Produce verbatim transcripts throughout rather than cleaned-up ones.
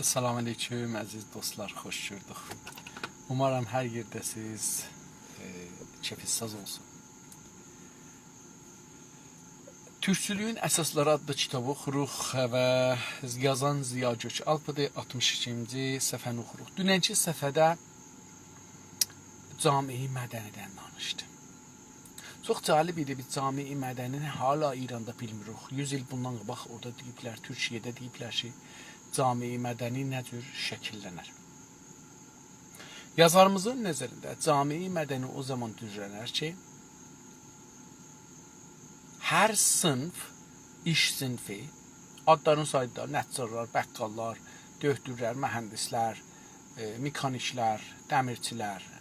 سلام علیکم، عزیز دوستلار، خوش گؤردوک. اومارام هر یئرده‌سیز، ائ، کئفینیز ساز اولسون. تورکچولویون اساسلاری آدلی کیتابی اوخوروق و یازان ضیا گؤک‌آلپ‌دیر، آلتمیش ایکینجی صفحه‌نی اوخوروق. دوننکی صفحه‌ده جامعه مدنی‌دن دانیشدی. چوخ جالب ایدی، بیز جامعه مدنی‌نی هالا ایراندا بیلمیریک. یوز ایل بوندان قاباق اورادا دئییبلر، تورکیه‌ده دئییبلر کی، جامعه مدنی نه جور شکیللنر. یازاریمیزین نظرینده جامعه مدنی او زامان دوزلنر کی، هر صینف، ایش صینفی، آدلارینی سایدیلار، نجارلار، بقاللار، دؤهتورلر، مهندسلر، ائ، مکانیکلر، دمیرچیلر، ائ،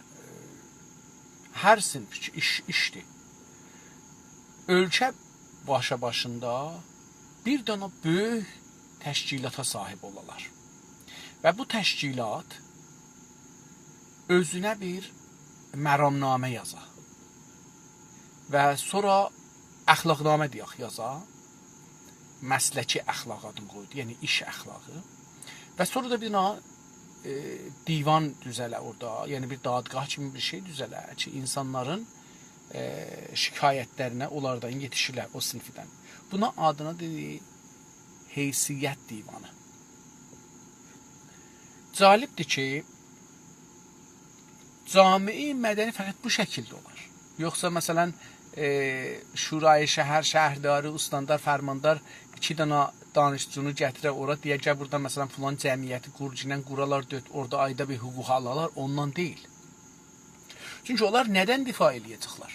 هر صینف کی، ایش، ایشدیر. اؤلکه باشاباشیندا بیر دنه بؤیوک تشکیلاتا صاحیب اولالار. و بو تشکیلات اؤزونه بیر مرامنامه یازا. و سونرا اخلاقنامه دئیک یازا. مسلکی اخلاق آدینی قویدو، یعنی ایش اخلاقی. و سونرا دا بیر دنه، ائ، دیوان دوزله اورادا، یعنی بیر دادگاه کیمی بیر شئی دوزله کی، اینسانلارین، ائ، شکایتلرینه اونلاردان یئتیشیرلر، او صینفدن. بونا آدینا دئدی حیثیت دیوانی. جالبدیر کی، جامعه مدنی فقط بو شکیلده اولار. یوخسا، مثلا، ائ، شورای شهر، شهرداری، استاندار، فرماندار ایکی دنه دانشجونو گتیره اورا، دئیه، «گل بورادا، مثلا، فلان جمعیتی قور»، گیلن قورالار، دؤرد، اورادا آیدا بیر حقوق آلالار، اوندان دئییل. چونکی اونلار ندن دفاع ائله‌یه‌جکلر؟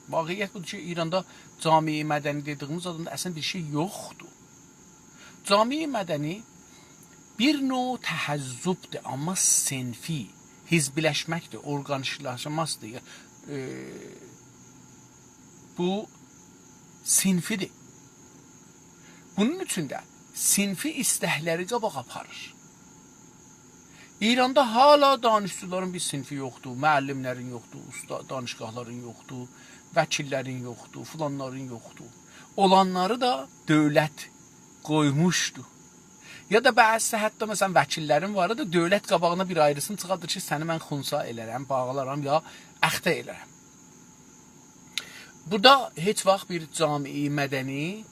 واقعیت بودور کی، ایراندا جامعه مدنی دئدیییمیز آدیندا اصلینده بیر شئی یوخدور. جامعه مدنی بیر نوع تحزبدور، آمما صینفی، حزبی‌لشمکدیر، اورقانیزلاشماسدیر. ائ، بو صینفیدیر. بونون اوچون ده صینفی ایستکلری قاباغا آپاریر. ایراندا هالا دانشجولارین بیر صینفی یوخدور، معلملرین یوخدور، اوستا-، دانشگاهلارین یوخدور، وکیللرین یوخدور، فلانلارین یوخدور. اولانلاری دا دؤولت قویموشدو. یا دا بعضیسی حتی، مثلا، وکیللرین وار ایدی، دؤولت قاباغینا بیر آیریسینی چیخاردیر کی، سنی من خنثی ائلرم، باغلارام یا اخته ائلرم. بورادا هئچ واخت بیر جامعه مدنی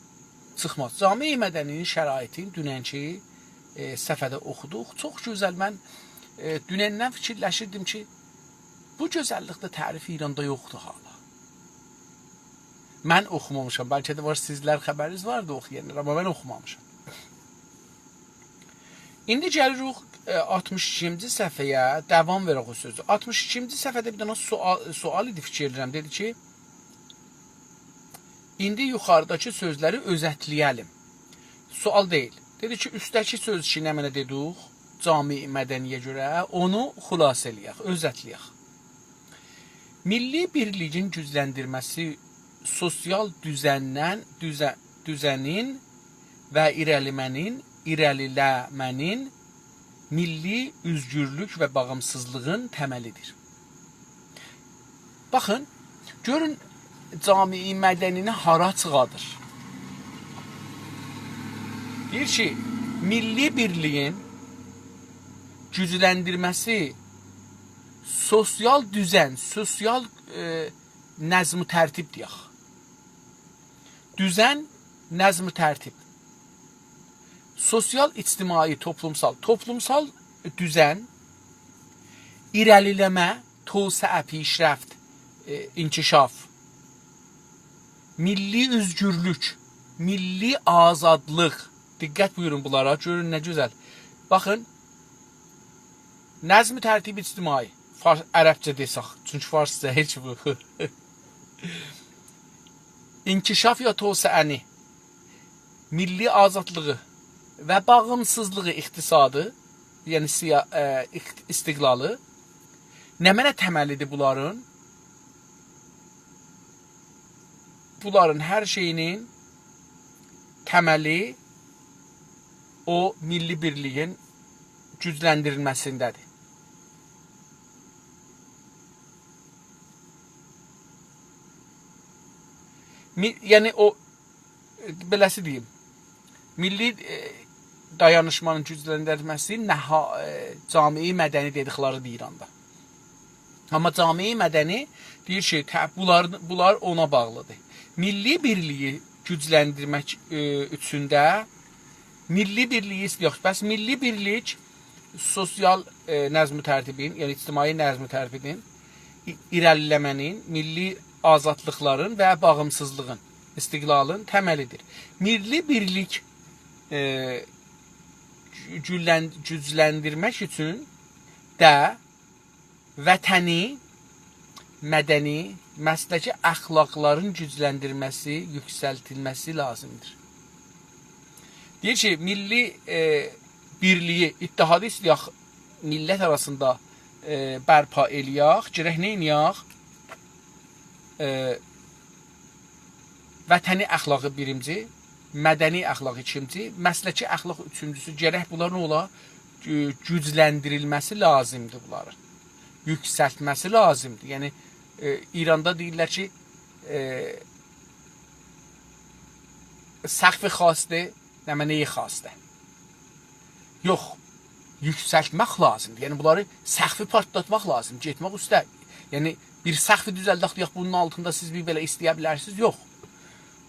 چیخماز. جامعه مدنی‌نین شرایطینی دوننکی، ائ، صفحه‌ده اوخودوق. چوخ گؤزل. من، ائ، دونندن فیکیرلشیردیم کی، بو گؤزللیکده تعریف ایراندا یوخدور هالا. من اوخومامیشام. بلکه ده وار، سیزلر خبرینیز واردی اوخویانلار، آمما من اوخومامیشام. ایندی گلیریک، ائ، آلتمیش ایکینجی صفحه‌یه، داوام وئرک او سؤزو. آلتمیش ایکینجی صفحه‌ده بیر دنه سؤال، سؤال ایدی، فیکیر ائدیرم. دئدی کی، ایندی یوخاریداکی سؤزلری اؤزتله‌یه‌لیم. سؤال دئییل. دئدی کی، اوستده‌کی سؤز کی، نمنه دئدیک، جامعه مدنی‌یه گؤره، اونو خلاصه ائله‌یک، اؤزتله‌یک. میللی بیرلیگین گوجلندیرمه‌سی سوسیال دوزندن، دوزه-، دوزنین و ایره‌لیمه‌نین، ایره‌لیله‌مه‌نین میللی اؤزگورلوک و باغیمسیزلیغین تملیدیر. باخین، گؤرون جامعه مدنی‌نی هارا چیخادیر. دئییر کی، میللی بیرلیگین گوجلندیرمه‌سی سوسیال دوزن، سوسیال، ائ، نظم و ترتیب دئیک. دوزن، نظم و ترتیب. سوسیال، اجتماعی، توپلومسال. توپلومسال دوزن، ایره‌لیله‌مه، توسعه، پیشرفت، ائ، انکشاف. میللی اؤزگورلوک، میللی آزادلیق. دقت بویورون بونلارا، گؤرون نه گؤزل. باخین، نظم و ترتیب اجتماعی، فار-، عربجه دئسک، چونکی فارسجا هئچ بو. انکشاف یا توسعه‌نی، میللی آزادلیغی و باغیمسیزلیغی، اقتصادی، یعنی سیا-، ائ، اق-، استقلالی. نمنه تملیدیر بونلارین؟ بونلارین هر شئیینین تملی او میللی بیرلیگین گوجلندیریلمه‌سینده‌دیر. می-، یعنی او، ائ، بئله‌سی دئییم، میللی، ائ، دایانیشمانین گوجلندیرمه‌سی نها-، ائ، جامعه مدنی دئدیکلری‌دیر ایراندا. آمما جامعه مدنی دئییر کی، تع-، بونلار، بونلار اونا باغلی‌دیر. میللی بیرلیگی گوجلندیرمک، ائ، اوچون ده میللی بیرلیگی ایسته‌ییر. بس میللی بیرلیک سوسیال، ائ، نظم و ترتیبین، یعنی اجتماعی نظم و ترتیبین، ای-، ایره‌لیله‌مه‌نین، میللی آزادلیقلارین و باغیمسیزلیغین، استقلالین تملی‌دیر. میللی بیرلیک، ائ، گو-، گوللن-، گوجلندیرمک اوچون ده وطنی، مدنی، مسلکی اخلاقلارین گوجلندیرمه‌سی، یوکسلدیلمه‌سی لازیمدیر. دئییر کی، میللی، ائ، بیرلیگی، اتحادی ایسته‌یک میللت آراسیندا، ائ، برپا ائله‌یک، گرک نه ائله‌یک؟ ائ، وطنی اخلاقی بیرینجی، مدنی اخلاق ایکینجی، مسلکی اخلاق اوچونجوسو، گرک بونلار نه اولا؟ گو-، گوجلندیریلمه‌سی لازیمدیر بونلارین. یوکسلتمه‌سی لازیمدیر. یعنی، ائ، ایراندا دئییرلر کی، ائ، سقف خواسته، نمنه‌ی خواسته. یوخ، یوکسلتمک لازیمدیر. یعنی، بونلاری سقفی پارتلاتماق لازیم، گئتمک اوسته. یعنی، بیر سقفی دوزلدک، دئیک، بونون آلتیندا سیز بیر بئله ایسته‌یه بیلرسینیز. یوخ.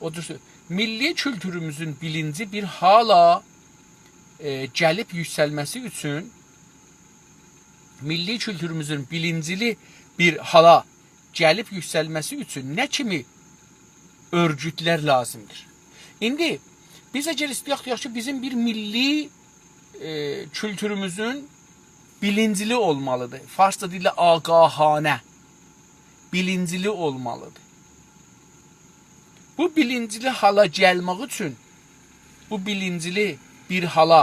او جور سؤ-، میللی کولتوروموزون بیلینجی بیر حالا، ائ، گلیب یوکسلمه‌سی اوچون، میللی کولتوروموزون بیلینجلی بیر حالا گلیب یوکسلمه‌سی اوچون نه کیمی اؤرگوتلر لازیمدیر؟ ایندی بیز اگر ایسته‌یک، دئیک کی، بیزیم بیر میللی، ائ، کولتوروموزون بیلینجلی اولمالیدیر. فارسجا دئییرلر آگاهانه. بیلینجلی اولمالیدیر. بو بیلینجلی حالا گلمک اوچون، بو بیلینجلی بیر حالا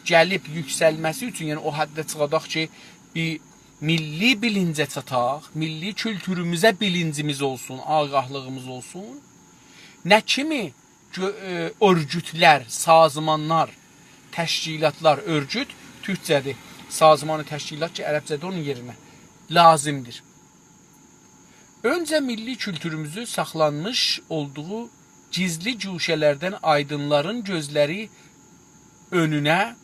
گلیب یوکسلمه‌سی اوچون، یعنی او حدده چیخاداق کی، بیر میللی بیلینجه چاتاق، میللی کولتوروموزه بیلینجیمیز اولسون، آگاهلیغیمیز اولسون. نه کیمی گؤ-، ائ، اؤرگوتلر، سازمانلار، تشکیلاتلار، اؤرگوت تورکجه‌دیر. سازمان و تشکیلات کی، عربجه‌دیر اونون یئرینه. لازیمدیر. اؤنجه میللی کولتوروموزو ساخلانمیش اولدوغو گیزلی گوشه‌لردن آیدینلارین گؤزلری اؤنونه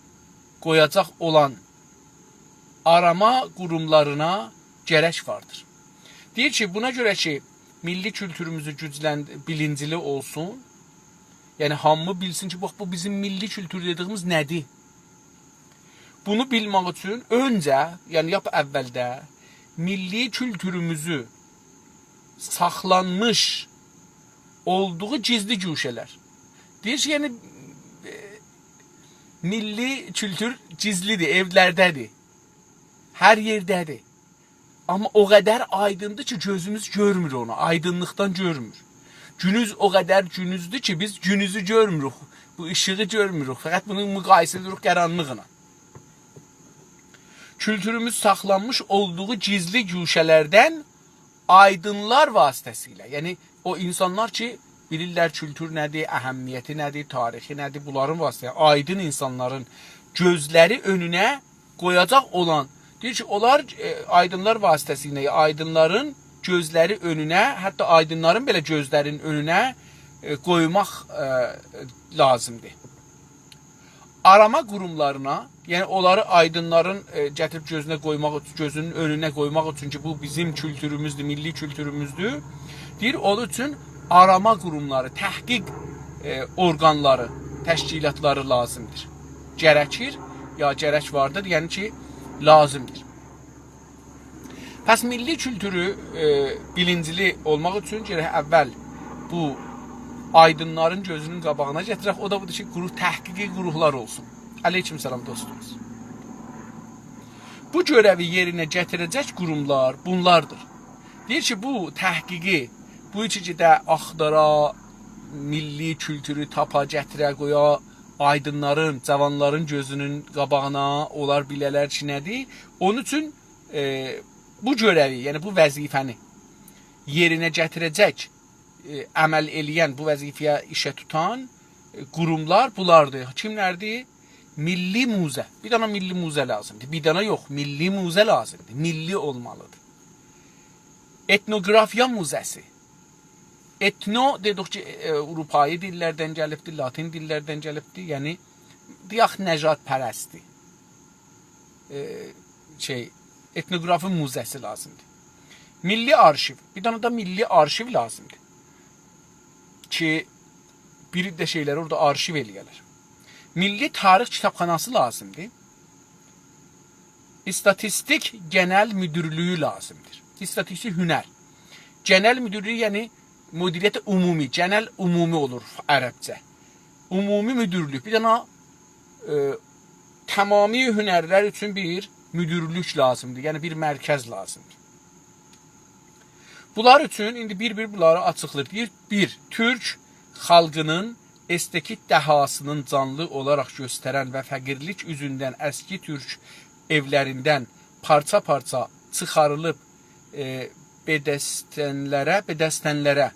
قویاجاق اولان آراما قوروملارینا گرک واردیر. دئییر کی، بونا گؤره کی، میللی کولتوروموزو گوجلند-، بیلینجلی اولسون، یعنی هامی بیلسین کی، باخ، بو بیزیم میللی کولتور دئدیگیمیز نه‌دیر؟ بونو بیلمک اوچون اؤنجه، یعنی لاپ اولده میللی کولتوروموزو ساخلانمیش اولدوغو گیزلی گوشه‌لر. دئییر کی، یعنی، ائ، میللی کولتور گیزلی‌دیر، ائولرده‌دیر، هر یئرده‌دیر. آمما او قدر آیدیندیر کی، گؤزوموز گؤرمور اونو، آیدینلیقدان گؤرمور. گونوز او قدر گونوزدور کی، بیز گونوزو گؤرموروک، بو ایشیغی گؤرموروک. فقط بونو مقایسه ائدیریک قارانلیقلا. کولتوروموز ساخلانمیش اولدوغو گیزلی گوشه‌لردن آیدینلار واسطه‌سیله، یعنی او اینسانلار کی، بیلیرلر کولتور نه‌دیر، اهمیتی نه‌دیر، تاریخی نه‌دیر، بونلارین واسطه‌سیله، آیدین اینسانلارین گؤزلری اؤنونه قویاجاق اولان، دئییر کی، اونلار، ائ، آیدینلار واسطه‌سیله، آیدینلارین گؤزلری اؤنونه، حتی آیدینلارین بئله گؤزلرین اؤنونه، ائ، قویماق، ائ، لازیمدیر. آراما قوروملارینا، یعنی اونلاری آیدینلارین، ائ، گتیریب گؤزونه قویماق اوچون، گؤزونون اؤنونه قویماق اوچون کی، بو بیزیم کولتوروموزدور، میللی کولتوروموزدور. دئییر، اونون اوچون آراما قوروملاری، تحقیق، ائ، اورقانلاری، تشکیلاتلاری لازیمدیر. گرکیر، یا گرک واردیر، یعنی کی، لازیمدیر. پس میللی کولتورو، ائ، بیلینجلی اولماق اوچون گرک اول بو آیدینلارین گؤزونون قاباغینا گتیرک. او دا بودور کی، گروه، تحقیقی گروهلار اولسون. علیکم سلام، دوستوموز. بو گؤره‌وی یئرینه گتیره‌جک قوروملار بونلاردیر. دئییر کی، بو تحقیقی، بو کی گئده آختارا، میللی کولتورو تاپا، گتیره، قویا، آیدینلارین، جاوانلارین گؤزونون قاباغینا، اونلار بیله‌لر کی، نه‌دیر؟ اونون اوچون، ائ، بو گؤره‌وی، یعنی بو وظیفه‌نی یئرینه گتیره‌جک، ائ، عمل ائله‌ین، بو وظیفه‌یه ایشه توتان، ائ، قوروملار بونلاردیر. کیملردیر؟ میللی موزه. بیر دنه میللی موزه لازیمدیر. بیر دنه یوخ، میللی موزه لازیمدیر. میللی اولمالیدیر. ائتنوگرافیا موزه‌سی. ائتنو دئدیک کی، ائ، آوروپایی دیللردن گلیبدیر، لاتین دیللردن گلیبدیر. یعنی، دئیک، نژادپرستدیر. ائ، شئی، اتنوگرافی موزه‌سی لازیمدیر. میللی آرشیو. بیر دنه ده میللی آرشیو لازیمدیر کی، بیر ده شئیلری اورادا آرشیو ائله‌یه‌لر. میللی تاریخ کیتابخاناسی لازیمدیر. ایستاتیستیک گئنل مدیرلیگی لازیمدیر. ایستاتیستیک هنر. گئنل مدیرلیگی، یعنی مدیریت عمومی، گئنل عمومی اولور عربجه. عمومی مدیرلیک. بیر دنه، ائ، تمامی هنرلر اوچون بیر مدیرلیک لازیمدیر. یعنی بیر مرکز لازیمدیر. بونلار اوچون ایندی بیر-بیر بونلاری آچیقلاییر. دئییر، بیر، تورک خالقینین استتیک دهاسینین جانلی اولاراق گؤسترن و فقیرلیک اوزوندن اسکی تورک ائولریندن پارچا-پارچا چیخاریلیب، ائ، بدستنلره، بدستنلره،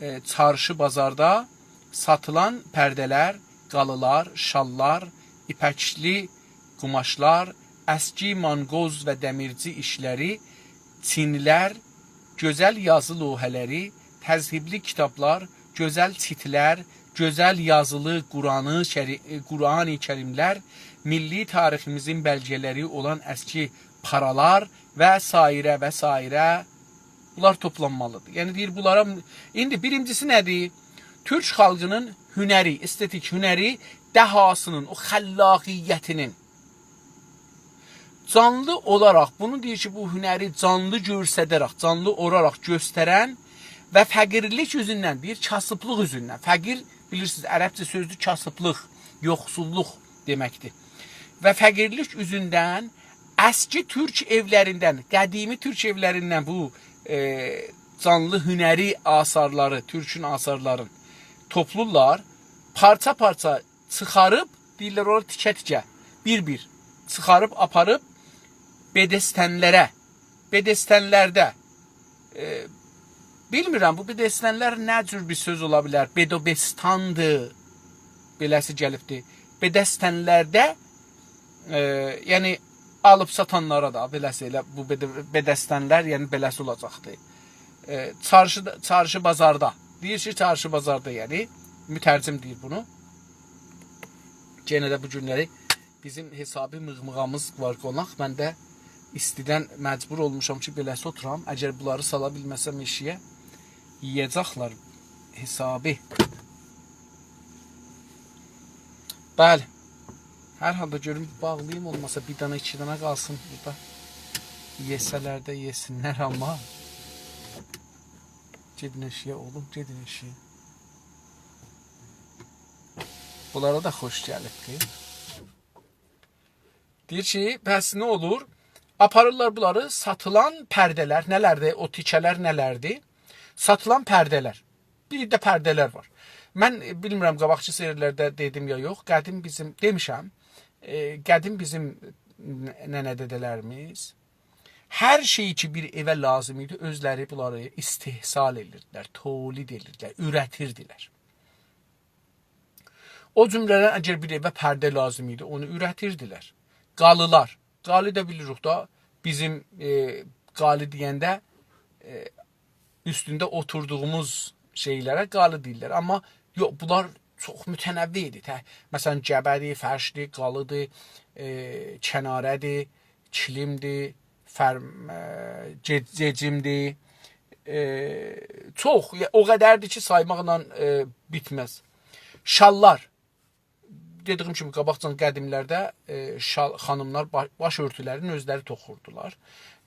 ائ، چارشی بازاردا ساتیلان پرده‌لر، قالیلار، شاللار، ایپکلی قوماشلار، اسکی مارانقوز و دمیرچی ایشلری، چینیلر، گؤزل یازی لوحه‌لری، تذهیبلی کیتابلار، گؤزل چیتلر، گؤزل یازیلی قرآنی کری-، قرآن کریملر، میللی تاریخیمیزین بلگه‌لری اولان اسکی پارالار و سایره و سایره، بونلار توپلانمالیدیر. یعنی دئییر، بونلارا، ایندی بیرینجیسی نه‌دیر؟ تورک خالقینین هنری، استتیک هنری، دهاسینین، او خلاقیتینین جانلی اولاراق، بونو دئییر کی، بو هنری جانلی گؤستره‌رک، جانلی اولاراق گؤسترن و فقیرلیک اوزوندن، دئییر، کاسیبلیق اوزوندن. فقیر، بیلیرسینیز، عربجه سؤزدور، کاسیبلیق، یوخسوللوق دئمکدیر. و فقیرلیک اوزوندن اسکی تورک ائولریندن، قدیمی تورک ائولریندن بو، ائ، جانلی هنری آثارلاری، تورکون آثارلارین توپلورلار، پارچا-پارچا چیخاریب، دئییرلر اورا تیکه-تیکه، بیر-بیر چیخاریب آپاریب بدستنلره، بدستنلرده، ائ، بیلمیرم، بو بدستنلر نه جور بیر سؤز اولا بیلر؟ بدوبستاندیر، بئله‌سی گلیبدیر. بدستنلرده، ائ، یعنی آلیب ساتانلارا دا، بئله‌سی ائله بو بد-، بدستنلر، یعنی بئله‌سی اولاجاقدی. ائ، چارشی، چارشی بازاردا. دئییر کی، چارشی بازاردا، یعنی مترجم دئییر بونو. یئنه ده بو گونلری بیزیم حسابی میغمیغامیز وار، قوناق. من ده ایستیدن مجبور اولموشام کی، بئله‌سی اوتورام. اگر بونلاری سالا بیلمه‌سم ائشیگه، یئیه‌جکلر حسابی. بلی. هر حالدا گؤروم باغلاییم، اولماسا بیر دنه، ایکی دنه قالسین بورادا. یئسه‌لر ده یئسینلر، آمما. گئدین ائشیگه، اوغلوم، گئدین ائشیگه. بونلارا دا خوش گلیبدیر. دئییر کی، پس نه اولور؟ آپاریرلار بونلاری، ساتیلان پرده‌لر، نه‌لردیر؟ او تیکه‌لر نه‌لردیر؟ ساتیلان پرده‌لر. بیر ده پرده‌لر وار. من، ائ، بیلمیرم، قاباقکی سری‌لرده دئدیم یا یوخ. قدیم بیزیم، دئمیشم، ائ، قدیم بیزیم ن-، ننه‌دده‌لریمیز هر شئی کی، بیر ائوه لازیم ایدی، اؤزلری بونلاری استحصال ائدیردیلر، تولید ائدیردیلر، اوره‌تیردیلر. او جمله‌دن اگر بیر ائوه پرده لازیم ایدی، اونو اوره‌تیردیلر. قالیلار. قالی دا بیلیریک دا، بیزیم، ائ، قالی دئینده، ائ، اوستونده اوتوردوغوموز شئیلره قالی دئییرلر. آمما یوخ، بونلار چوخ متنوع ایدی. تک، مثلا، گبه‌دیر، فرشدیر، قالیدیر، ائ، کناره‌دیر، کیلیمدیر، فر-، ائ، جئ-، جئجیمدیر. ائ، چوخ، یا، او قدردیر کی، سایماقلا، ائ، بیتمز. شاللار. دئدیگیم کیمی، قاباقجان قدیملرده، ائ، شال، خانیملار با-، باش اؤرتولرینی اؤزلری توخوردولار.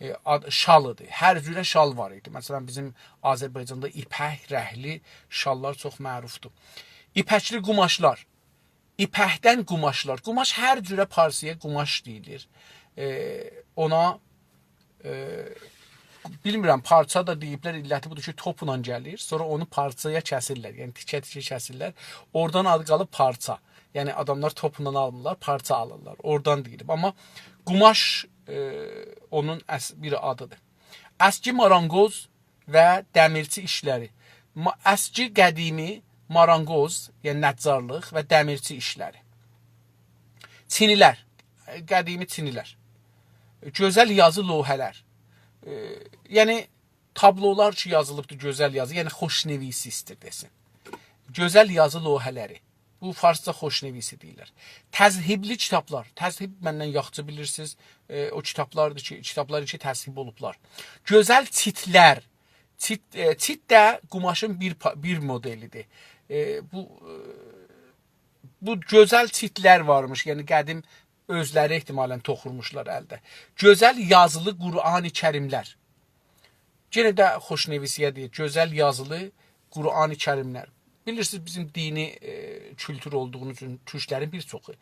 ائ، آد-، شال ایدی. هر جوره شال وار ایدی. مثلا، بیزیم آذربایجاندا ایپک رنگلی شاللار چوخ معروفدور. ایپکلی قوماشلار. ایپکدن قوماشلار. قوماش، هر جوره پارچایا قوماش دئییلیر. ائ، اونا، ائ، بیلمیرم، پارچا دا دئییبلر، علتی بودور کی، توپلا گلیر، سونرا اونو پارچایا کسیرلر، یعنی تیکه-تیکه کسیرلر. اورادان آدی قالیب پارچا. یعنی آداملار توپلا آلمیرلار، پارچا آلیرلار. اورادان دئییلیب. آمما قوماش، ائ، اونون اس-، بیر آدیدیر. اسکی مارانقوز و دمیرچی ایشلری. ما-، اسکی، قدیمی مارانقوز، یعنی نجارلیق و دمیرچی ایشلری. چینیلر، قدیمی چینیلر. گؤزل یازی لوحه‌لر. ائ، یعنی تابلولار کی، یازیلیبدیر، گؤزل یازی، یعنی خوشنویسی ایستیر دئسین. گؤزل یازی لوحه‌لری. بو فارسجا خوشنویسی دئییرلر. تذهیبلی کیتابلار. تذهیب مندن یاخشی بیلیرسینیز. ائ، او کیتابلاردیر کی، کیتابلار کی، تذهیب اولوبلار. گؤزل چیتلر. چیت، ائ، چیت ده قوماشین بیر پا-، بیر مدلی‌دیر. ائ، بو، ائ، بو گؤزل چیتلر وارمیش. یعنی قدیم اؤزلری احتمالاً توخورموشلار الده. گؤزل یازیلی قرآن کریملر. یئنه ده خوشنویسی‌یه دئییر، گؤزل یازیلی قرآن کریملر. بیلیرسینیز، بیزیم دینی، ائ، کولتور اولدوغونو اوچون تورکلرین بیر چوخو.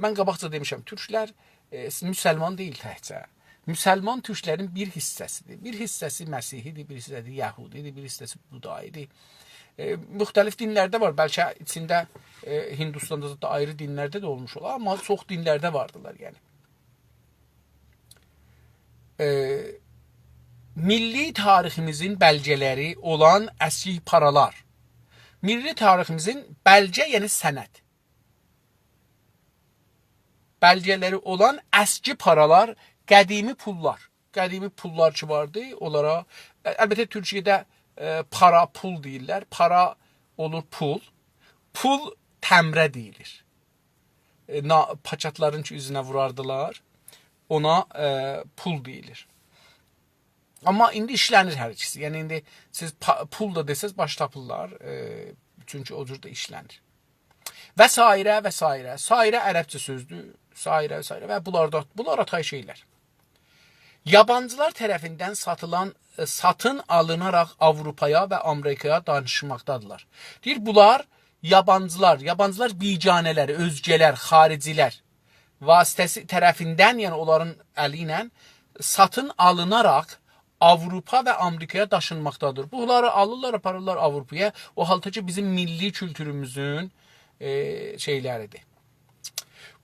من قاباقجا دئمیشم، تورکلر، ائ، مسلمان دئییل تکجه. مسلمان تورکلرین بیر حیصه‌سی‌دیر. بیر حیصه‌سی مسیحی‌دیر، بیر حیصه‌سی یهودی‌دیر، بیر حیصه‌سی بودایی‌دیر. ائ، مختلف دینلرده وار. بلکه ایچینده، ائ، هندوستاندا دا آیری دینلرده ده اولموش اولار، آمما چوخ دینلرده واردیلار، یعنی. ائ، میللی تاریخیمیزین بلگه‌لری اولان اسکی پارالار. میللی تاریخیمیزین بلگه، یعنی سند. بلگه‌لری اولان اسکی پارالار، قدیمی پوللار. قدیمی پوللار کی واردی، اونلارا، ال-، البته، تورکیه‌ده، ائ، پارا، پول دئییرلر. پارا اولور پول. پول تمبره دئییلیر. ائ، نا-، پاکاتلارین کی اوزونه ووراردیلار، اونا، ائ، پول دئییلیر. آمما ایندی ایشله‌نیر هر ایکیسی. یعنی ایندی سیز پا-، پول دا دئسز، باش تاپیرلار. ائ، چونکی او جور ده ایشله‌نیر. و سایره، و سایره. سایره عربجه سؤزدور. سایره، و سایره. و بونلار دا، بونلارا تای شئیلر. یابانجیلار طرفیندن ساتیلان، ائ، ساتین آلیناراق آوروپایا و آمریکایا داشینماقدادیرلار. دئییر، بونلار یابانجیلار، یابانجیلار بیگانه‌لر، اؤزگه‌لر، خارجی‌لر واسطه‌سی طرفیندن، یعنی اونلارین الی ایله ساتین آلیناراق آوروپا و آمریکایا داشینماقدادیر. بونلاری آلیرلار، آپاریرلار آوروپایا. او حالدا کی، بیزیم میللی کولتوروموزون، ائ، شئیلریدیر.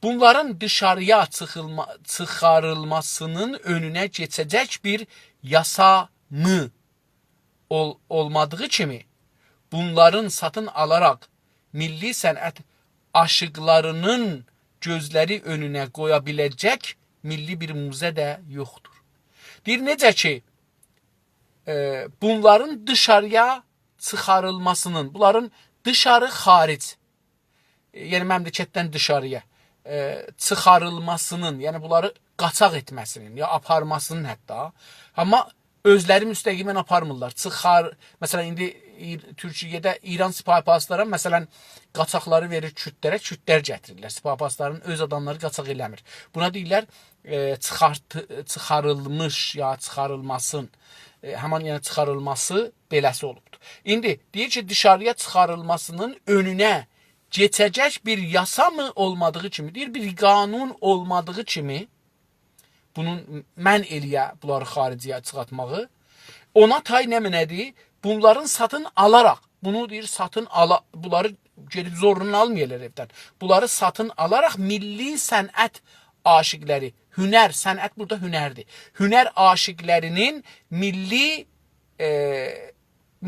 بونلارین دیشارییا چیخیلما-، چیخاریلماسینین اؤنونه کئچه‌جک بیر یاسا می اول-، اولمادیغی کیمی، بونلارین ساتین آلاراق میللی صنعت عاشیقلارینین گؤزلری اؤنونه قویا بیله‌جک میللی بیر موزه ده یوخدور. دئییر، نئجه کی، ائ، بونلارین دیشارییا چیخاریلماسینین، بونلارین دیشاری، خارج، یعنی مملکتدن دیشارییا، ائ، چیخاریلماسینین، یعنی بونلاری قاچاق ائتمه‌سینین، یا آپارماسینین حتی. آمما اؤزلری مستقیماً آپارمیرلار. چیخار، مثلا، ایندی ایر-، تورکیه‌ده ایران سپاه پاسداران، مثلا، قاچاقلاری وئریر کوردلره، کوردلر گتیریرلر. سپاه پاسدارانین اؤز آداملاری قاچاق ائله‌میر. بونا دئییرلر، ائ، چیخارت-، چیخاریلمیش یا چیخاریلماسین، ائ، همان، یعنی چیخاریلماسی بئله‌سی اولوبدور. ایندی دئییر کی، دیشارییا چیخاریلماسینین اؤنونه کئچه‌جک بیر یاسا می اولمادیغی کیمی، دئییر، بیر قانون اولمادیغی کیمی، بونون منع ائله‌یه بونلاری خارجی‌یه چیخارتماغی، اونا تای نمنه‌دیر؟ بونلارین ساتین آلاراق، بونو دئییر، ساتین آلا-، بونلاری گئدیب زورونون آلمایالار ائودن. بونلاری ساتین آلاراق میللی صنعت عاشیقلری، هنر، صنعت بورادا هنردیر. هنر عاشیقلرینین میللی، ائ،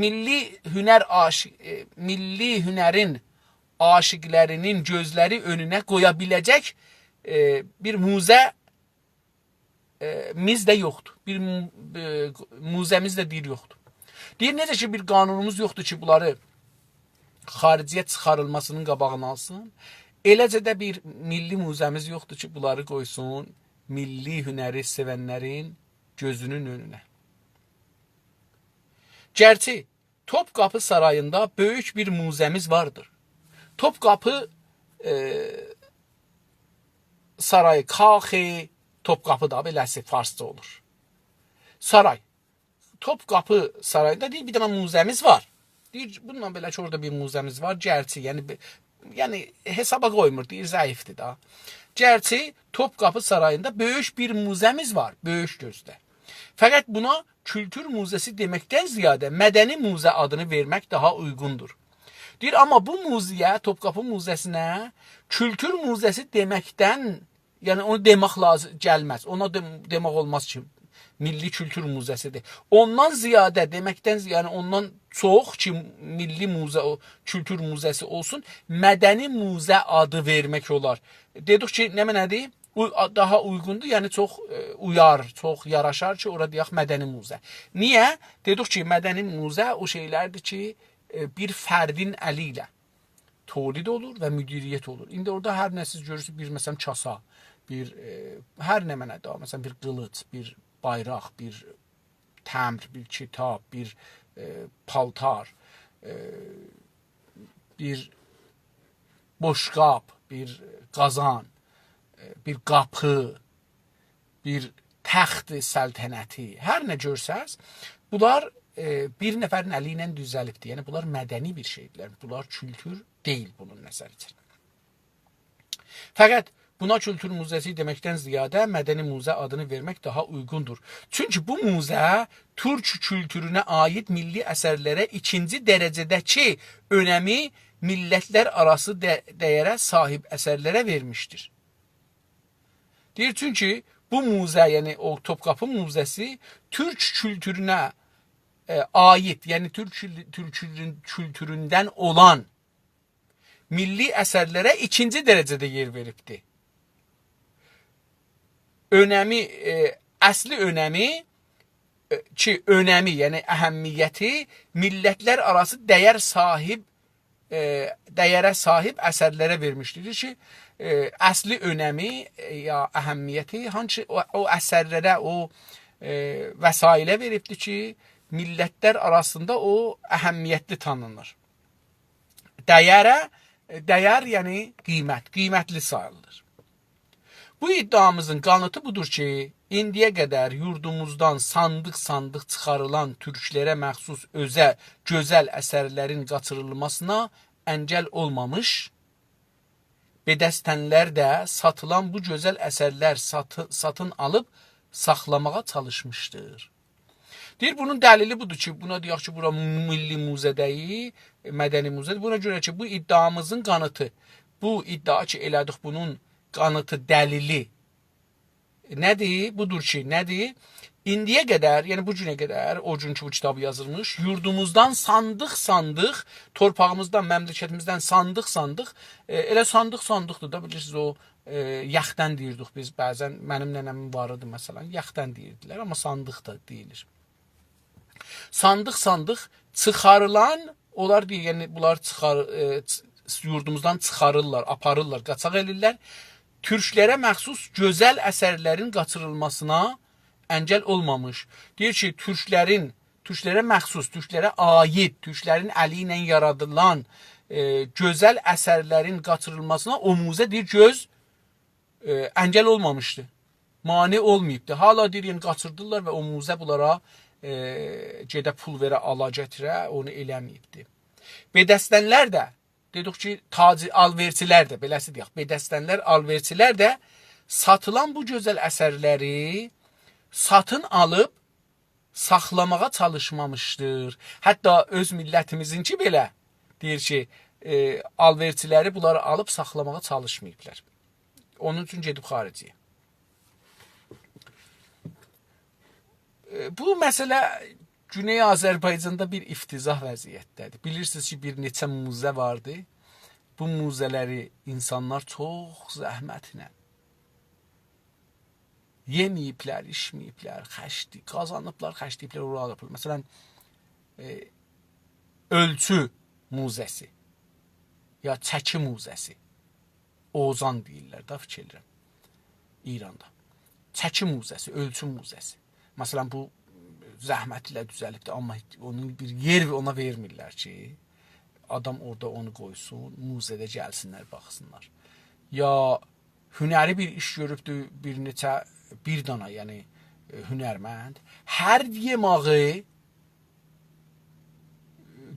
میللی هنر عاشی-، ائ، میللی هنرین عاشیقلرینین گؤزلری اؤنونه قویا بیله‌جک، ائ، بیر موزه، ائ، میز ده یوخدور. بیر مو-، ائ، موزه‌میز ده دئییر یوخدور. دئییر، نئجه کی، بیر قانونوموز یوخدور کی، بونلاری خارجی‌یه چیخاریلماسینین قاباغینی آلسین، ائله‌جه ده بیر میللی موزه‌میز یوخدور کی، بونلاری قویسون میللی هنری سئونلرین گؤزونون اؤنونه. گرچی توپقاپی ساراییندا بؤیوک بیر موزه‌میز واردیر. توپقاپی، ائ، سارایی، کاخ توپقاپی دا بئله‌سی فارسجا اولور. سارای. توپقاپی ساراییندا دئییر، بیر دنه موزه‌میز وار. دئییر، بونونلا بئله کی، اورادا بیر موزه‌میز وار، گرچی، یعنی، بئ-، یعنی، حسابا قویمور، دئییر، ضعیفدیر دا. گرچی توپقاپی ساراییندا بؤیوک بیر موزه‌میز وار، بؤیوک گؤزده. فقط بونا کولتور موزه‌سی دئمکدن زیاده مدنی موزه آدینی وئرمک داها اویغوندور. دئییر، آمما بو موزه‌یه، توپقاپی موزه‌سینه کولتور موزه‌سی دئمکدن، یعنی اونو دئمک لازیم گلمز. اونا دئم-، دئمک اولماز کی، میللی کولتور موزه‌سیدیر. اوندان زیاده، دئمکدن زی-، یعنی اوندان چوخ کی، میللی موزه، او کولتور موزه‌سی اولسون، مدنی موزه آدی وئرمک اولار. دئدیک کی، نمنه‌دیر؟ او-، آ-، داها اویغوندور، یعنی چوخ، ائ، اویار، چوخ یاراشار کی، اورا دئیک مدنی موزه. نییه؟ دئدیک کی، مدنی موزه او شئیلردیر کی، ائ، بیر فردین الی ایله تولید اولور و مدیریت اولور. ایندی اورادا هر نه سیز گؤرورسونوز، بیر، مثلا، کاسا، بیر، ائ، هر نمنه ده، مثلا، بیر قیلیج، بیر بایراق، بیر تمبر، بیر کیتاب، بیر، ائ، پالتار، ائ، بیر بوشقاب، بیر قازان، ائ، بیر قاپی، بیر تخت سلطنتی، هر نه گؤرسز، بونلار، ائ، بیر نفرین الی ایله دوزلیبدیر. یعنی، بونلار مدنی بیر شئیدیرلر. بونلار کولتور دئییل بونون نظری ایچین. فقط بونا کولتور موزه‌سی دئمکدن زیاده مدنی موزه آدینی وئرمک داها اویغوندور. چونکی بو موزه تورک کولتورونه عایید میللی اثرلره ایکینجی درجه‌ده‌کی اؤنمی میللتلر آراسی ده-، دَیَره صاحیب اثرلره وئرمیشدیر. دئییر، چونکی بو موزه، یعنی او توپقاپی موزه‌سی تورک کولتورونه، ائ، عایید، یعنی تورک کول-، تورک کولتورون-، کولتوروندن اولان میللی اثرلره ایکینجی درجه‌ده یئر وئریبدی. اؤنمی، ائ، اصلی اؤنمی، ائ، کی، اؤنمی، یعنی اهمیتی میللتلر آراسی دَیَر صاحیب، ائ، دَیَره صاحیب اثرلره وئرمیشدیر کی، ائ، اصلی اؤنمی، ائ، یا اهمیتی هانسی او، او اثرلره، او، ائ، وسایله وئریبدیر کی، میللتلر آراسیندا او اهمیتلی تانینیر. دَیَره، دَیَر، یعنی قیمت، قیمتلی ساییلیر. بو ادعامیزین قانیتی بودور کی، ایندییه قدر یوردوموزدان ساندیق-ساندیق چیخاریلان تورکلره مخصوص اؤزه-، گؤزل اثرلرین قاچیریلماسینا انگل اولمامیش، بدستانلر ده ساتیلان بو گؤزل اثرلر ساتی-، ساتین آلیب ساخلاماغا چالیشمیشدیر. دئییر، بونون دلیلی بودور کی، بونا دئیک کی، بورا میللی موزه دئییل، مدنی موزه‌دیر. بونا گؤره کی، بو ادعامیزین قانیتی، بو ادعا کی ائله‌دیک، بونون قانیتی، دلیلی نه‌دیر؟ بودور کی، نه‌دیر؟ ایندییه قدر، یعنی بو گونه قدر، او گون کی بو کیتابی یازیلمیش، یوردوموزدان ساندیق-ساندیق، تورپاغیمیزدان، مملکتیمیزدن ساندیق-ساندیق، ائ، ائله ساندیق-ساندیقدیر دا، بیلیرسینیز، او، ائ، یخدان دئییردیک بیز، بعضا منیم ننه‌مین وار ایدی، مثلا، یخدان دئییردیلر، آمما ساندیق دا دئییلیر. ساندیق-ساندیق چیخاریلان، اونلار دئییر، یعنی بونلار چیخار-، ائ، چ-، یوردوموزدان چیخاریرلار، آپاریرلار، قاچاق ائله‌ییرلر. تورکلره مخصوص گؤزل اثرلرین قاچیریلماسینا انگل اولمامیش. دئییر کی، تورکلرین، تورکلره مخصوص، تورکلره عایید، تورکلرین الی ایله یارادیلان، ائ، گؤزل اثرلرین قاچیریلماسینا او موزه، دئییر، گؤز ائ، انگل اولمامیشدی. مانع اولماییبدی. حالا دئییر، یعنی قاچیردیرلار و او موزه بونلارا، ائ، گئده پول وئره، آلا گتیره، اونو ائله‌مه‌ییبدی. بدستانلر ده، دئدیک کی، تاجر، آلوئرچیلر ده، بئله‌سی دئیک، بدستانلر، آلوئرچیلر ده ساتیلان بو گؤزل اثرلری ساتین آلیب ساخلاماغا چالیشمامیشدیر. حتی اؤز میللتیمیزینکی بئله دئییر کی، ائ، آلوئرچیلری بونلاری آلیب ساخلاماغا چالیشماییبلار. اونون اوچون گئدیب خارجه‌یه. ائ، بو مسئله گونئی آذربایجاندا بیر افتضاح وضعیتده‌دیر. بیلیرسینیز کی، بیر نئچه موزه واردی. بو موزه‌لری اینسانلار چوخ زحمتله یئمه‌ییبلر، ایچمه‌ییبلر، خرجله‌ییب، قازانیبلار، خرجله‌ییبلر، اورا آلیبلار. مثلا، ائ، اؤلچو موزه‌سی، یا چکی موزه‌سی. اوزان دئییرلر ده، فیکیر ائدیرم، ایراندا. چکی موزه‌سی، اؤلچو موزه‌سی. مثلا، بو زحمت ایله دوزلیبدیر، آمما اونون بیر یئر اونا وئرمیرلر کی، آدام اورادا اونو قویسون، موزه‌ده گلسینلر، باخسینلار. یا هنری بیر ایش گؤروبدو بیر نئچه، بیر دانا، یعنی، ائ، هنرمند. هر یئماغی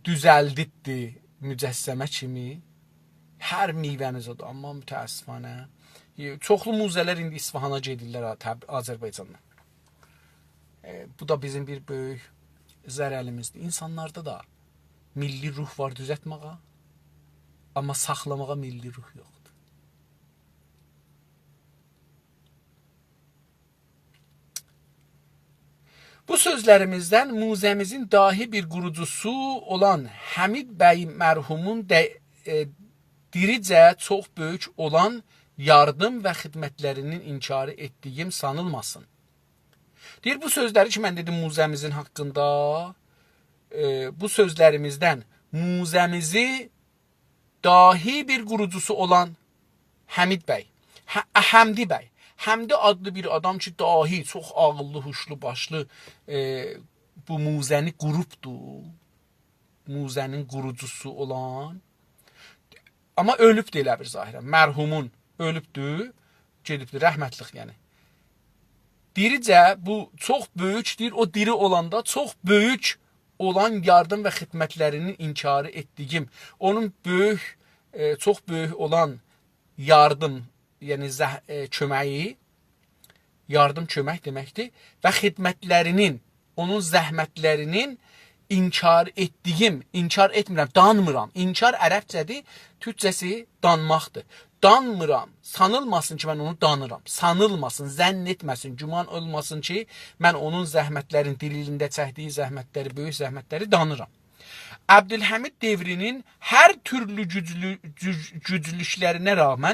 دوزلدیبدی مجسمه کیمی. هر میوه‌نی زاد، آمما متأسفانه، ائ، چوخلو موزه‌لر ایندی اصفهانا گئدیرلر، ها، تب-، آذربایجاندان. ائ، بو دا بیزیم بیر بؤیوک ضرریمیزدیر. اینسانلاردا دا میللی روح وار دوزلتمه‌یه، آمما ساخلاماغا میللی روح یوخدور. بو سؤزلریمیزدن موزه‌میزین داهی بیر قوروجوسو اولان حمید بی مرحومون ده، ائ، دیریجه چوخ بؤیوک اولان یاردیم و خدمتلرینین انکاری ائتدیگیم سانیلماسین. دئییر، بو سؤزلری کی، من دئدیم موزه‌میزین حاقیندا، ائ، بو سؤزلریمیزدن موزه‌میزی داهی بیر قوروجوسو اولان حمید بی. ح-، حمدی بی. حمدی آدلی بیر آدام کی، داهی، چوخ عاغیللی، هوشلو، باشلی، ائ، بو موزه‌نی قوروبدو. موزه‌نین قوروجوسو اولان. آمما اؤلوبدو ائله بیر ظاهراً. مرحومون اؤلوبدو، گئدیبدی، رحمتلیک یعنی. دیریجه بو چوخ بؤیوک، دئییر، او دیری اولاندا چوخ بؤیوک اولان یاردیم و خدمتلرینین انکاری ائتدیگیم، اونون بؤیوک، ائ، چوخ بؤیوک اولان یاردیم، یعنی زح-، ائ، کؤمه‌یی، یاردیم کؤمک دئمکدیر، و خدمتلرینین، اونون زحمتلرینین انکار ائتدیگیم، انکار ائتمیرم، دانمیرام. انکار عربجه‌دیر، تورکجه‌سی دانماقدیر. دانمیرام، سانیلماسین کی، من اونو دانیرام. سانیلماسین، ظن ائتمه‌سین، گمان اولماسین کی، من اونون زحمتلرین، دیریلیگینده چکدیگی زحمتلری، بؤیوک زحمتلری دانیرام. عبدالحمید دئورینین هر تورلو گوجلو-، گوج-، گوجلوکلرینه رغماً،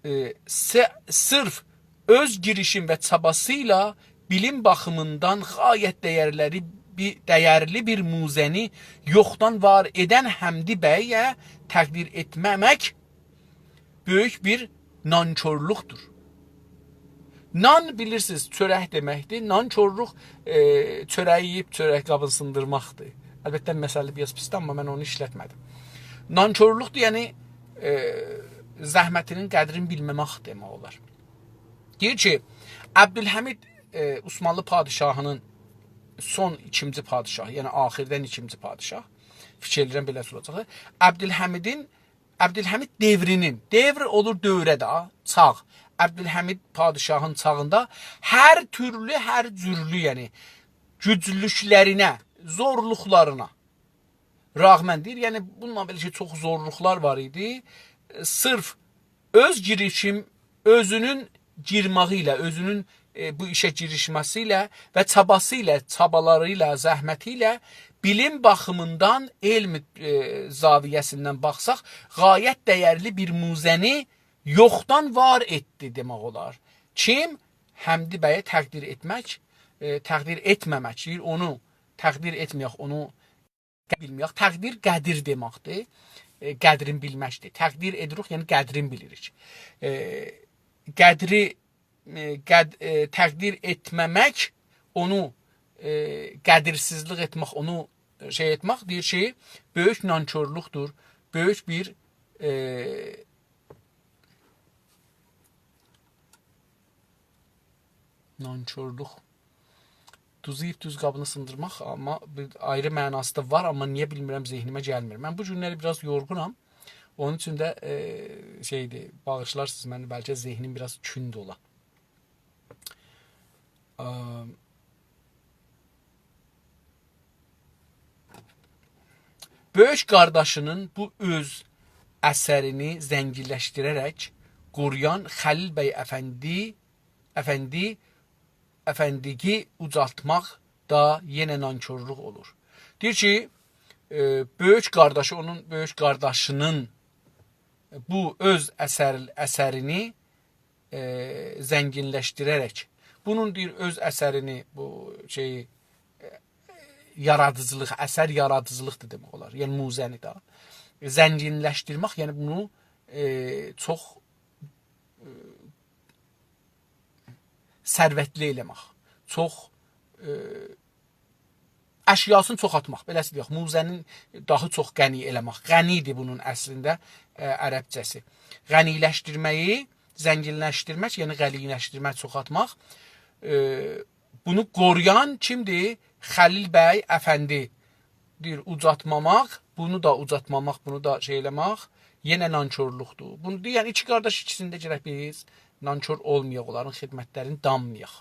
ائ، سه-، صرف اؤز گیریشیم و چاباسی ایله بیلیم باخیمیندان غایت دَیرلری بی-، دَیرلی بیر موزه‌نی یوخدان وار ائدن حمدی بیه تقدیر ائتمه‌مک بؤیوک بیر نانکورلوقدور. نان، بیلیرسینیز، چؤرک دئمکدیر. نانکورلوق، ائ، چؤره‌یی یئییب چؤرک قابینی سیندیرماقدیر. البته، مثل بیر آز پیسدیر، آمما من اونو ایشلتمه‌دیم. نانکورلوقدور، یعنی، ائ، زحمتینین قدرینی بیلمه‌مک دئمک اولار. دئییر کی، عبدالحمید، ائ، عثمانلی پادشاهینین سون ایکینجی پادشاهی، یعنی آخیردن ایکینجی پادشاه، فیکیر ائدیرم بئله اولاجاق. عبدالحمیدین عبدالحمید دئورینین، دئور اولور دوره ده، چاغ. عبدالحمید پادشاهین چاغیندا هر تورلو، هر جورلو، یعنی گوجلوکلرینه، زورلوقلارینا رغماً دئییر، یعنی بونونلا بئله کی، چوخ زورلوقلار وار ایدی. صرف اؤز گیریشیم، اؤزونون گیرمه‌یی ایله، اؤزونون، ائ، بو ایشه گیریشمه‌سی ایله و چاباسی ایله، چابالاری ایله، زحمتی ایله بیلیم باخیمیندان، علم، ائ، زاویه‌سیندن باخساق، غایت دَیرلی بیر موزه‌نی یوخدان وار ائتدی دئمک اولار. کیم؟ حمدی بیه تقدیر ائتمک، ائ، تقدیر ائتمه‌مک، دئییر، اونو تقدیر ائتمه‌یک، اونو بیلمه‌یک. تقدیر قدیر دئمکدیر. ائ، قدرین بیلمکدیر. تقدیر ائدیریک، یعنی قدرین بیلیریک. ائ، قدری، ائ، قد-، ائ، تقدیر ائتمه‌مک، اونو، ائ، قدیرسیزلیک ائتمک، اونو شئی ائتمک، دئییر کی، بؤیوک نانکورلوقدور. بؤیوک بیر، ائ، نانکورلوق. دوزو یئییب دوز قابینی سیندیرماق، آمما بیر آیری معناسی دا وار، آمما نییه بیلمیرم، ذهنیمه گلمیر. من بو گونلری بیر آز یورغونام. اونون اوچون ده، ائ، شئیدیر، باغیشلارسینیز منی، بلکه ذهنیم بیر آز کوند اولا. ا، بؤیوک قارداشینین بو اؤز اثرینی زنگینلشدیره‌رک قورویان خلیل بی افندی، افندی، افندیگی اوجالتماق دا یئنه نانکورلوق اولور. دئییر کی، ائ، بؤیوک قارداشی، اونون بؤیوک قارداشینین بو اؤز اثر-، اثرینی، ائ، زنگینلشدیره‌رک. بونون، دئییر، اؤز اثرینی، بو شئیی، ائ، یارادیجیلیق، اثر یارادیجیلیقدیر دئمک اولار. یعنی موزه‌نی ده زنگینلشدیرمک، یعنی بونو، ائ، چوخ، ائ، ثروتلی ائله‌مک، چوخ، ائ، اشیاسینی چوخالتماق، بئله‌سی دئیک، موزه‌نین داها چوخ غنی ائله‌مک. غنی‌دیر بونون اصلینده، ائ، عربجه‌سی. غنی‌لشدیرمه‌یی، زنگینلشدیرمک، یعنی غنی‌لشدیرمک، چوخالتماق. ائ، بونو قورویان کیمدیر؟ خلیل بی افندی. دئییر، اوجاتماماق، بونو دا اوجاتماماق، بونو دا شئی ائله‌مک، یئنه نانکورلوقدور. بونو دئین ایکی قارداش ایکیسینی ده گرک بیز نانکور اولمایاق، اونلارین خدمتلرینی دانمایاق.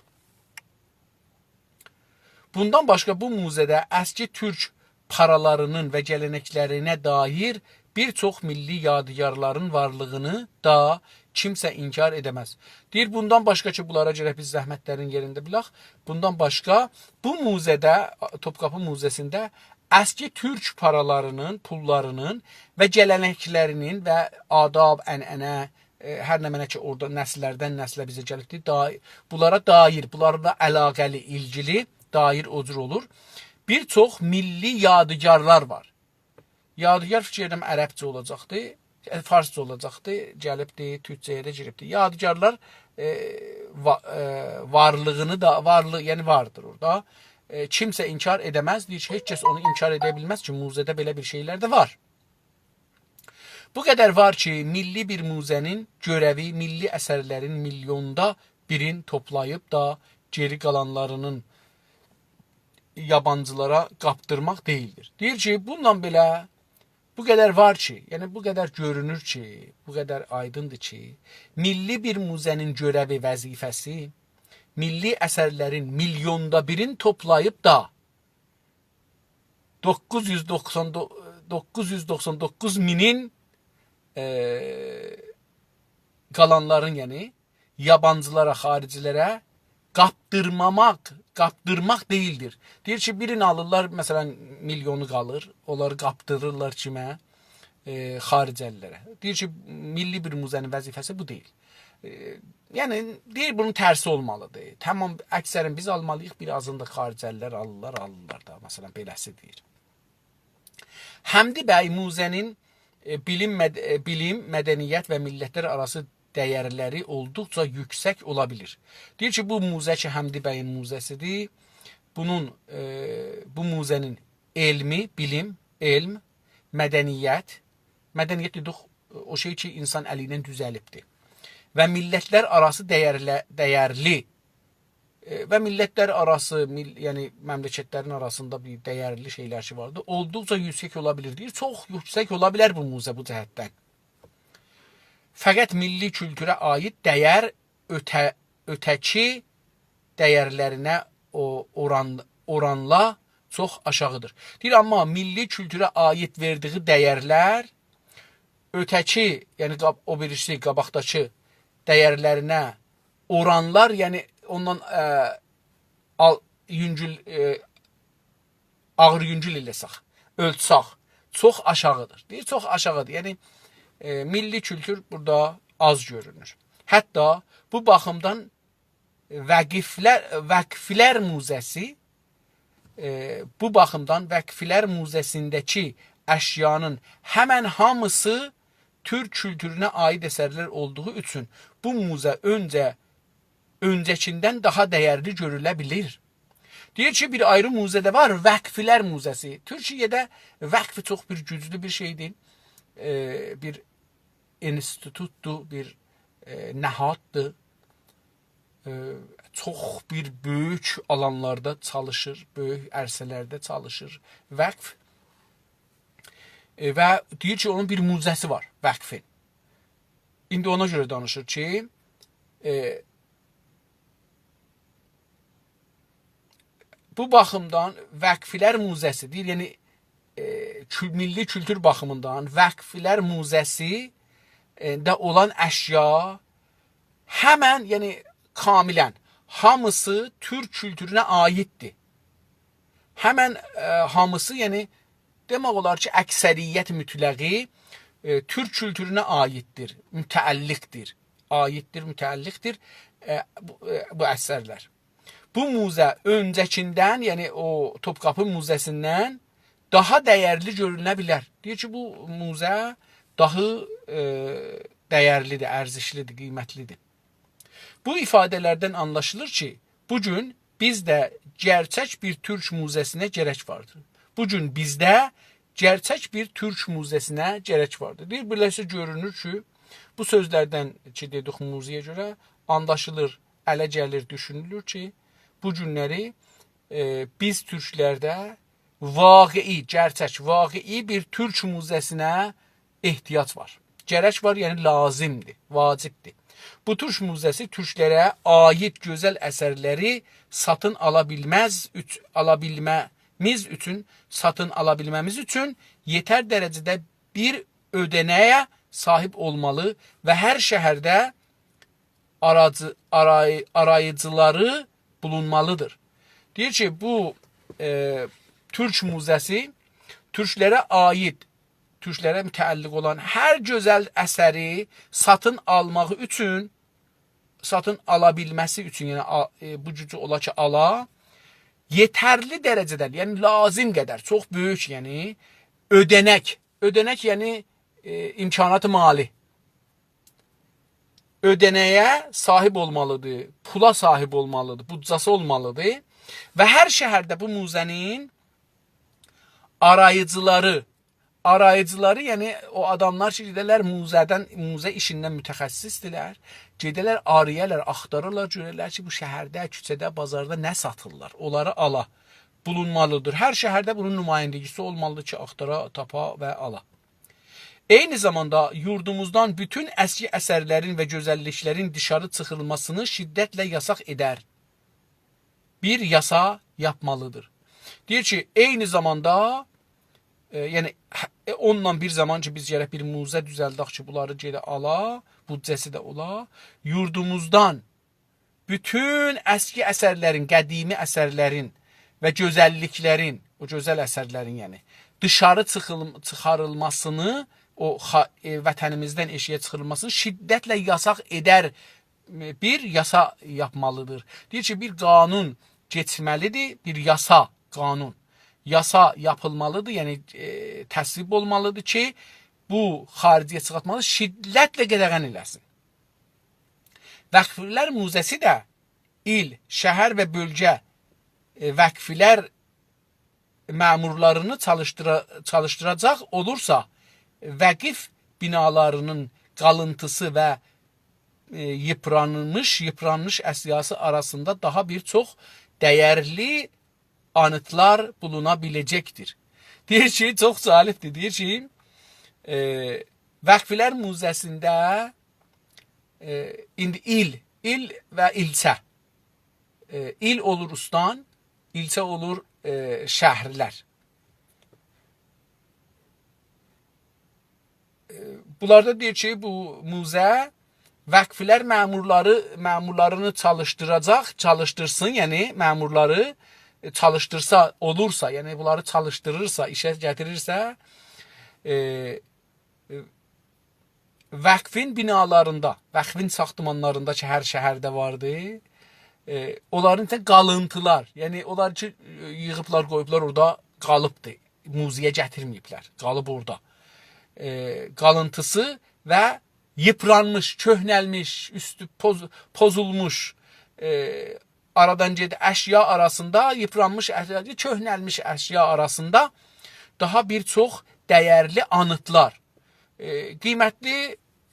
بوندان باشقا بو موزه‌ده اسکی تورک پارالارینین و گله‌نکلرینه دایر بیر چوخ میللی یادگارلارین وارلیغینی دا کیمسه انکار ائده‌مز. دئییر، بوندان باشقا کی، بونلارا گرک بیز زحمتلرین یئرینده بیلک، بوندان باشقا بو موزه‌ده، توپقاپی موزه‌سینده اسکی تورک پارالارینین، پوللارینین و گله‌نکلرینین و آداب، عنعنه، ائ، هر نمنه کی، اورادا نسیللردن نسله بیزه گلیبدیر، دا-، بونلارا دایر، بونلارلا علاقه‌لی، ایلگیلی، دایر او جور اولور. بیر چوخ میللی یادگارلار وار. یادگار فیکیر ائدیرم عربجه اولاجاقدی، ائ، فارسجا اولاجاقدی، گلیبدی، تورکجه‌یه ده گیریبدی. یادگارلار، ائ، وا-، ائ، وارلیغینی دا، وارلی-، یعنی واردیر اورادا. ائ، کیمسه انکار ائده‌مز، دئییر کی، هئچ کس اونو انکار ائده بیلمز کی، موزه‌ده بئله بیر شئیلر ده وار. بو قدر وار کی، میللی بیر موزه‌نین گؤره‌وی میللی اثرلرین میلیوندا بیرین توپلاییب دا گئری قالانلارینین یابانجیلارا قاپدیرماق دئییلدیر. دئییر کی، بونونلا بئله بو قدر وار کی، یعنی بو قدر گؤرونور کی، بو قدر آیدیندیر کی، میللی بیر موزه‌نین گؤره‌وی، وظیفه‌سی میللی اثرلرین میلیوندا بیرین توپلاییب دا دوققوز یوز دوخسان، دوققوز یوز دوخسان دوققوز مینین، ائ، قالانلارین، یعنی یابانجیلارا، خاریجی‌لره قاپدیرماماق، قاپدیرماق دئییلدیر. دئییر کی، بیرینی آلیرلار، مثلا، میلیونو قالیر، اونلاری قاپدیریرلار کیمه؟ ائ، خاریجی‌لره. دئییر کی، میللی بیر موزه‌نین وظیفه‌سی بو دئییل. ائ، یعنی، دئییر، بونون ترسی اولمالیدیر. تمام، اکثرین بیز آلمالی‌ییق، بیر آزینی دا خاریجی‌لر آلیرلار، آلیرلار دا، مثلا، بئله‌سی دئییر. حمدی بی موزه‌نین، ائ، بیلیم، مد-، ائ، بیلیم، مدنیت و میللتلر آراسی دَیَرلری اولدوقجا یوکسک اولا بیلیر. دئییر کی، بو موزه کی، حمدی بیین موزه‌سیدیر، بونون، ائ، بو موزه‌نین علمی، بیلیم، علم، مدنیت، مدنیت دئدیک، او شئی کی، اینسان الی ایله دوزلیبدیر. و میللتلر آراسی دَیَرله-، دَیَرلی، ائ، و میللتلر آراسی، میل-، یعنی مملکتلرین آراسیندا بیر دَیَرلی شئیلر کی واردی، اولدوقجا یوکسک اولا بیلیر، دئییر. چوخ یوکسک اولا بیلر بو موزه بو جهتدن. فقط میللی کولتوره عایید دَیَر اؤته-، اؤته‌کی دَیَرلرینه او-، اوران-، اورانلا چوخ آشاغیدیر. دئییر، آمما میللی کولتوره عایید وئردیگی دَیَرلر اؤته‌کی، یعنی قاب-، او بیریسی، قاباقداکی دَیَرلرینه اورانلار، یعنی اوندان، ائ، آل-، یونگول، ائ، آغیر یونگول ائله‌سک، اؤلچسک، چوخ آشاغیدیر. دئییر، چوخ آشاغیدیر. یعنی، ائ، میللی کولتور بورادا آز گؤرونور. حتی بو باخیمدان وقفلر، وقفلر موزه‌سی، ائ، بو باخیمدان وقفلر موزه‌سینده‌کی اشیانین همن هامیسی تورک کولتورونه عایید اثرلر اولدوغو اوچون بو موزه اؤنجه، اؤنجه‌کیندن داها دَیَرلی گؤروله بیلیر. دئییر کی، بیر آیری موزه ده وار، وقفلر موزه‌سی. تورکیه‌ده وقف چوخ بیر گوجلو بیر شئیدیر، ائ، بیر اینستیتوتدور، بیر، ائ، نهاددیر. ائ، چوخ بیر بؤیوک آلانلاردا چالیشیر، بؤیوک عرصه‌لرده چالیشیر وقف. ائ، و دئییر کی، اونون بیر موزه‌سی وار، وقفین. ایندی اونا گؤره دانیشیر کی، ائ، بو باخیمدان وقفلر موزه‌سی دئییر، یعنی، ائ، کول-، میللی کولتور باخیمیندان وقفلر موزه‌سی، ائ، ده اولان اشیا همن، یعنی کاملاً هامیسی تورک کولتورونه عاییددیر. همن، ائ، هامیسی، یعنی دئمک اولار کی، اکثریت مطلقی، ائ، تورک کولتورونه عاییددیر، متعلقدیر. عاییددیر، متعلقدیر، ائ، بو، ائ، بو اثرلر. بو موزه اؤنجه‌کیندن، یعنی او توپقاپی موزه‌سیندن داها دَیَرلی گؤروله بیلر. دئییر کی، بو موزه داها، ائ، دَیَرلیدیر، ارزشلیدیر، قیمتلیدیر. بو ایفاده‌لردن آنلاشیلیر کی، بو گون بیزده گئرچک بیر تورک موزه‌سینه گرک واردیر. بو گون بیزده گئرچک بیر تورک موزه‌سینه گرک واردیر. دئییر، بئله‌سه گؤرونور کی، بو سؤزلردن کی، دئدیک موزه‌یه گؤره، آنلاشیلیر، اله گلیر، دوشونولور کی، بو گونلری، ائ، بیز تورکلرده واقعی، گئرچک، واقعی بیر تورک موزه‌سینه احتیاج وار. گرک وار، یعنی لازیمدیر، واجبدیر. بو تورک موزه‌سی تورکلره عایید گؤزل اثرلری ساتین آلا بیلمز اوچ-، آلا بیلمه‌میز اوچون، ساتین آلا بیلمه‌میز اوچون یئتر درجه‌ده بیر اؤده‌نه‌یه صاحیب اولمالی و هر شهرده آراجی-، آرای-، آراییجیلاری بولونمالیدیر. دئییر کی، بو، ائ، تورک موزه‌سی تورکلره عایید، تورکلره متعلق اولان هر گؤزل اثری ساتین آلماغی اوچون، ساتین آلا بیلمه‌سی اوچون، یعنی آ-، ائ، بو گوجو اولا کی، آلا، یئترلی درجه‌ده، یعنی لازیم قدر، چوخ بؤیوک، یعنی اؤده‌نک اؤده‌نک، یعنی، ائ، امکانات مالی. اؤده‌نه‌یه صاحیب اولمالیدیر، پولا صاحیب اولمالیدیر، بودجه‌سی اولمالیدیر. و هر شهرده بو موزه‌نین آراییجیلاری، آراییجیلاری، یعنی او آداملار کی، گئدرلر موزه‌دن، موزه ایشیندن متخصصدیرلر، گئدرلر، آرایارلار، آختاریرلار، گؤررلر کی، بو شهرده، کوچه‌ده، بازاردا نه ساتیرلار، اونلاری آلا، بولونمالیدیر. هر شهرده بونون نماینده‌گیسی اولمالیدیر کی، آختارا، تاپا و آلا. عینی زاماندا یوردوموزدان بوتون اسکی اثرلرین و گؤزللیکلرین دیشاری چیخیریلماسینی شدتله یاساق ائدر بیر یاسا یاپمالیدیر. دئییر کی، عینی زاماندا، ائ، یعنی، هه، ائ، اونونلا بیر زامان کی، بیز گرک بیر موزه دوزلدک کی، بونلاری گئده آلا، بودجه‌سی ده اولا، یوردوموزدان بوتون اسکی اثرلرین، قدیمی اثرلرین و گؤزللیکلرین، او گؤزل اثرلرین، یعنی، دیشاری چیخیل-، چیخاریلماسینی، او خا-، ائ، وطنیمیزدن ائشیگه چیخاریلماسینی شدتله یاساق ائدر، ائ، بیر یاسا یاپمالیدیر. دئییر کی، بیر قانون کئچمه‌لیدیر، بیر یاسا، قانون، یاسا یاپیلمالیدیر، یعنی، ائ، تصویب اولمالیدیر کی، بو خارجی‌یه چیخارتمانی شدتله قدغن ائله‌سین. وقفلر موزه‌سی ده ایل، شهر و بؤلگه، ائ، وقفلر مأمورلارینی چالیشدیرا-، چالیشدیراجاق اولورسا، وقف بینالارینین قالینتیسی و، ائ، ییپرانمیش، ییپرانمیش اشیاسی آراسیندا داها بیر چوخ دَیرلی آنیتلار بولونا بیله‌جکدیر. دئییر کی، چوخ جالبدیر. دئییر کی، ائ، وقفلر موزه‌سینده، ائ، ایندی ایل، ایل و ایلچه. ائ، ایل اولور اوستان، ایلچه اولور، ائ، شهرلر. ائ، بونلاردا دئییر کی، بو موزه وقفلر مأمورلاری، مأمورلارینی چالیشدیراجاق، چالیشدیرسین، یعنی مأمورلاری، ائ، چالیشدیرسا، اولورسا، یعنی بونلاری چالیشدیریرسا، ایشه گتیریرسه، ائ، ائ، وقفین بینالاریندا، وقفین ساختمانلاریندا کی، هر شهرده واردی، ائ، اونلارین ایچینده قالینتیلار، یعنی اونلار کی، ائ، ییغیبلار، قویوبلار اورادا، قالیبدی. موزه‌یه گتیرمه‌ییبلر، قالیب اورادا. ائ، قالینتیسی و ییپرانمیش، کؤهنلمیش، اوستو پوز-، پوزولموش، ائ، آرادان گئدیب اشیا آراسیندا، ییپرانمیش اشیا، کؤهنلمیش اشیا آراسیندا داها بیر چوخ دَیرلی آنیتلار، ائ، قیمتلی،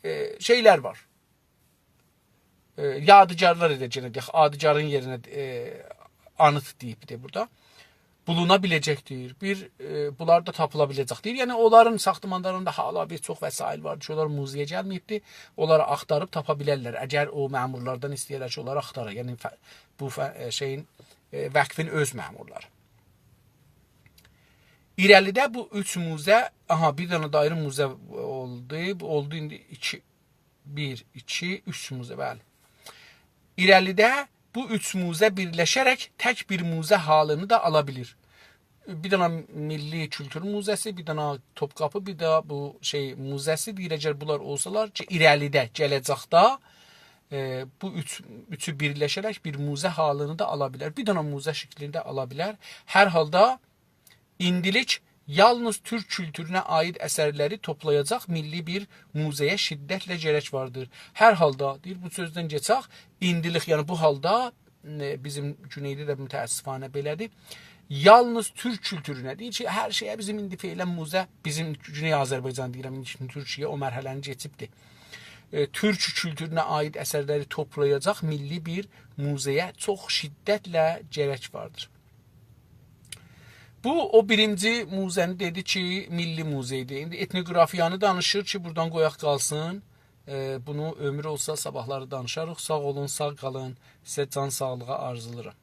ائ، شئیلر وار. ائ، یادگارلار ائله گئنه دئیک، آدگارین یئرینه، ائ، آنیت دئییبدیر بورادا. بولونا بیله‌جکدیر. بیر، ائ، بونلار دا تاپیلا بیله‌جکدیر. یعنی، اونلارین ساختمانلاریندا حالا بیر چوخ وسایل واردیر کی، اونلار موزه‌یه گلمه‌ییبدیر. اونلاری آختاریب تاپا بیلرلر. اگر او مأمورلاردان ایسته‌یه‌لر کی، اونلاری آختارا. یعنی، فه-، بو فه-، ائ، شئیین، ائ، وقفین اؤز مأمورلاری. ایره‌لیده بو اوچ موزه، آها، بیر دنه ده آیری موزه اولدو. بو اولدو ایندی ایکی، بیر، ایکی، اوچ موزه، بلی. ایره‌لیده بو اوچ موزه بیرلشه‌رک تک بیر موزه حالینی دا آلا بیلیر. بیر دنه میللی کولتور موزه‌سی، بیر دنه توپقاپی، بیر ده بو شئی موزه‌سی. دئییر، اگر بونلار اولسالار کی، ایره‌لیده، گله‌جکده، ائ، بو اوچ، اوچو بیرلشه‌رک بیر موزه حالینی دا آلا بیلر. بیر دنه موزه شکلینده آلا بیلر. هر حالدا ایندیلیک یالنیز تورک کولتورونه عایید اثرلری توپلایاجاق میللی بیر موزه‌یه شدتله گرک واردیر. هر حالدا، دئییر، بو سؤزدن کئچک، ایندیلیک، یعنی بو حالدا، ائ، بیزیم گونئیده ده متأسفانه بئله‌دیر. یالنیز تورک کولتورونه، دئییر کی، هر شئیه بیزیم ایندی فعلاً موزه، بیزیم گونئی آذربایجان دئییرم، ایندی تورکیه او مرحله‌نی کئچیبدیر. ائ، تورک کولتورونه عایید اثرلری توپلایاجاق میللی بیر موزه‌یه چوخ شدتله گرک واردیر. بو، او بیرینجی موزه‌نی دئدی کی، میللی موزه‌دیر. ایندی ائتنوگرافیانی دانیشیر کی، بورادان قویاق قالسین. ائ، بونو عؤمور اولسا، صاباحلاری دانیشاریق. ساغ اولون، ساغ قالین. سیزه جان ساغلیغی آرزولاییرام.